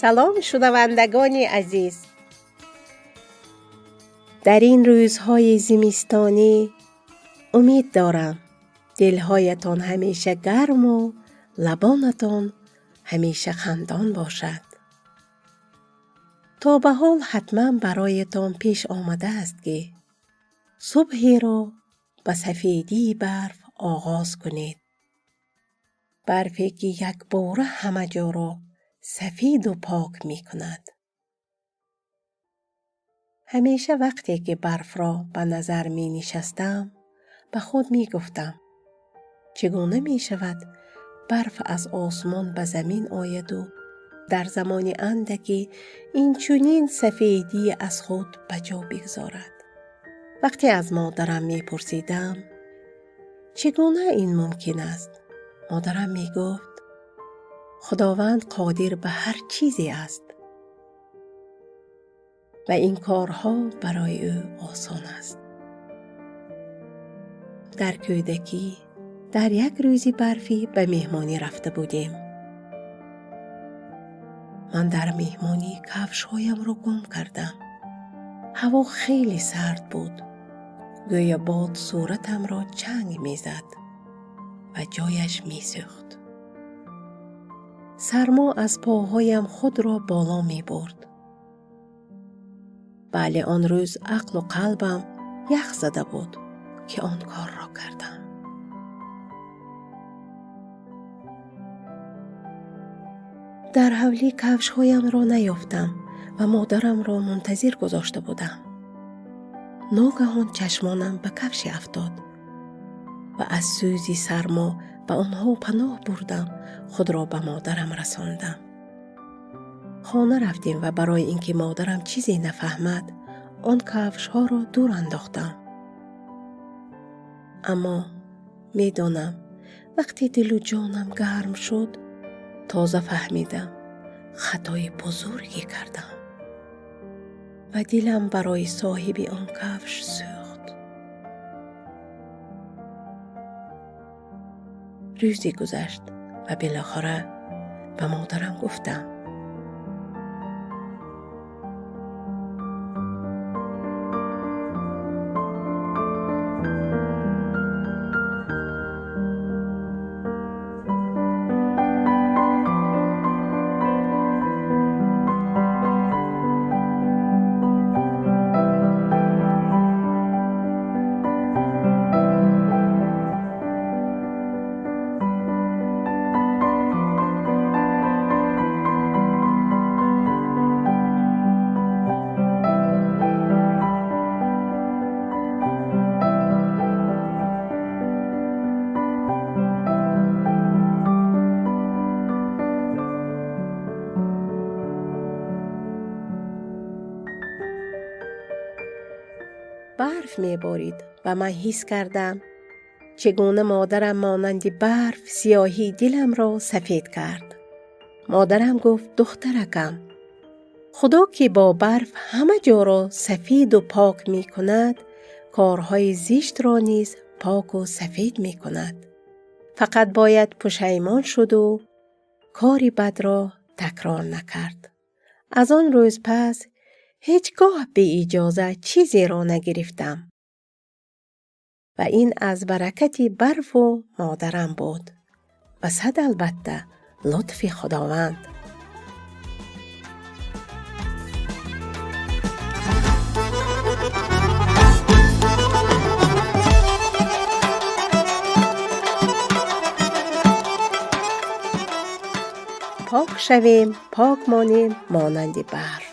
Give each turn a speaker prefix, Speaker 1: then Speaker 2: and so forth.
Speaker 1: Салом, шунавандагони азиз! Дар ин рӯзҳои зимистонӣ умед дорам, дилҳоятон ҳамеша гарму лабонатон ҳамеша хандон бошад. То ба ҳол ҳатман бароятон пеш омадааст, ки субҳеро ба сафедии барф оғоз кунед. Барфе, ки якбора ҳама ҷоро сафеду пок мекунад. Ҳамеша вақте ки барфро ба назар менишастам, ба худ мегуфтам: чӣ гуна мешавад барф аз осмон ба замин ояду дар замони андаке инчунин сафедӣ аз худ ба ҷо бигзорад? Вақте аз модарам мепурсидам, чӣ гуна ин мумкин аст, модарам мегуфт: Худованд қодир ба ҳар чизе аст ва ин корҳо барои ӯ осон аст. Дар кӯдакӣ дар як рӯзи барфӣ ба меҳмонӣ рафта будем. Ман дар меҳмонӣ кафшҳоямро гум кардам. Ҳаво хеле сард буд. Гӯё бод суратамро чанг мезад ва ҷояш месӯхт. Сармо аз поҳоям худро боло мебурд. Бале, он рӯз ақлу қалбам ях зада буд, ки он корро кардам. Дар ҳавлӣ кафшҳоямро наёфтам ва модарамро мунтазир гузошта будам. Ногаҳон чашмонам ба кафше афтод ва аз сӯзи сармо ба онҳо паноҳ бурдам, худро ба модарам расондам. Хона рафтем ва барои ин ки модарам чизе нафаҳмад, он кафшҳоро дур андохтам. Аммо медонам, вақте дилу ҷонам гарм шуд, тоза фаҳмидам, хатои бузурге кардам ва дилам барои соҳиби он кафш сӯхт. Рӯзе гузашт ва билохира ба модарам гуфтам. Барф меборид ва ман ҳис кардам, чӣ гуна модарам монанди барф сиёҳии диламро сафед кард. Модарам гуфт: духтаракам, Худо, ки бо барф ҳама ҷоро сафеду пок мекунад, корҳои зиштро низ поку сафед мекунад. Фақат бояд пушаймон шуду кори бадро такрор накард. Аз он рӯз пас ҳеҷ гоҳ беиҷоза чизеро нагирифтам. Ва ин аз баракати барфу модарам буд ва сад албатта лутфи Худованд. Пок шавем, пок монем монанди барф.